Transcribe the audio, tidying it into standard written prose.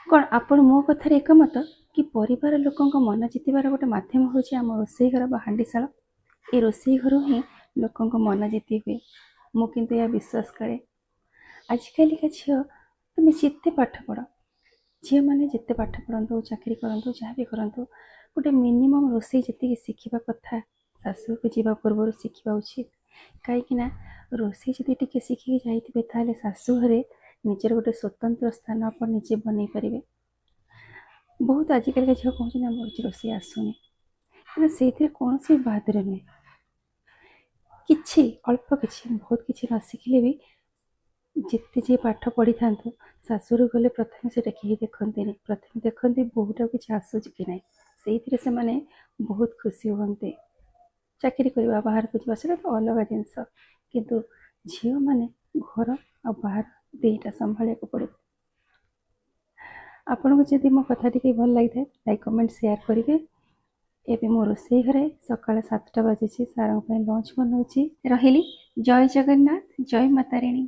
କ'ଣ ଆପଣ ମୋ କଥାରେ ଏକମତ କି ପରିବାର ଲୋକଙ୍କ ମନ ଜିତିବାର ଗୋଟେ ମାଧ୍ୟମ ହେଉଛି ଆମ ରୋଷେଇ ଘର ବା ହାଣ୍ଡିଶାଳ? ଏ ରୋଷେଇ ଘରୁ ହିଁ ଲୋକଙ୍କ ମନ ଜିତି ହୁଏ। ମୁଁ କିନ୍ତୁ ଏହା ବିଶ୍ୱାସ କରେ। ଆଜିକାଲିକା ଝିଅ, ତୁମେ ଯେତେ ପାଠ ପଢ଼, ଝିଅମାନେ ଯେତେ ପାଠ ପଢ଼ନ୍ତୁ, ଚାକିରି କରନ୍ତୁ, ଯାହା ବି କରନ୍ତୁ, ଗୋଟେ ମିନିମମ୍ ରୋଷେଇ ଯେତିକି ଶିଖିବା କଥା, ଶାଶୁଘରକୁ ଯିବା ପୂର୍ବରୁ ଶିଖିବା ଉଚିତ। କାହିଁକିନା ରୋଷେଇ ଯଦି ଟିକେ ଶିଖିକି ଯାଇଥିବେ, ତାହେଲେ ଶାଶୁଘରେ ନିଜର ଗୋଟେ ସ୍ୱତନ୍ତ୍ର ସ୍ଥାନ ଆପଣ ନିଜେ ବନେଇ ପାରିବେ। ବହୁତ ଆଜିକାଲିକା ଝିଅ କହୁଛନ୍ତି, ଆମର କିଛି ରୋଷେଇ ଆସୁନି। କିନ୍ତୁ ସେଇଥିରେ କୌଣସି ବାହାଦୁରୀ ନୁହେଁ। କିଛି ଅଳ୍ପ କିଛି, ବହୁତ କିଛି ନ ଶିଖିଲେ ବି, ଯେତେ ଯିଏ ପାଠ ପଢ଼ିଥାନ୍ତୁ, ଶାଶୁଘରକୁ ଗଲେ ପ୍ରଥମେ ସେଇଟା କେହି ଦେଖନ୍ତିନି। ପ୍ରଥମେ ଦେଖନ୍ତି ବୋହୂଟାକୁ କିଛି ଆସୁଛି କି ନାହିଁ। ସେଇଥିରେ ସେମାନେ ବହୁତ ଖୁସି ହୁଅନ୍ତି। ଚାକିରି କରିବା, ବାହାରକୁ ଯିବା, ସେଇଟା ତ ଅଲଗା ଜିନିଷ। କିନ୍ତୁ ଝିଅମାନେ ଘର ଆଉ ବାହାର ଦୁଇଟା ସମ୍ଭାଳିବାକୁ ପଡ଼ିବ। ଆପଣଙ୍କୁ ଯଦି ମୋ କଥା ଟିକେ ଭଲ ଲାଗିଥାଏ, ଲାଇକ୍, କମେଣ୍ଟ, ସେୟାର କରିବେ। ଏବେ ମୁଁ ରୋଷେଇ ଘରେ ସକାଳ 7ଟା ବାଜିଛି, ସାରଙ୍କ ପାଇଁ ଲଞ୍ଚ ବନାଉଛି। ରହିଲି। ଜୟ ଜଗନ୍ନାଥ, ଜୟ ମା ତାରିଣୀ।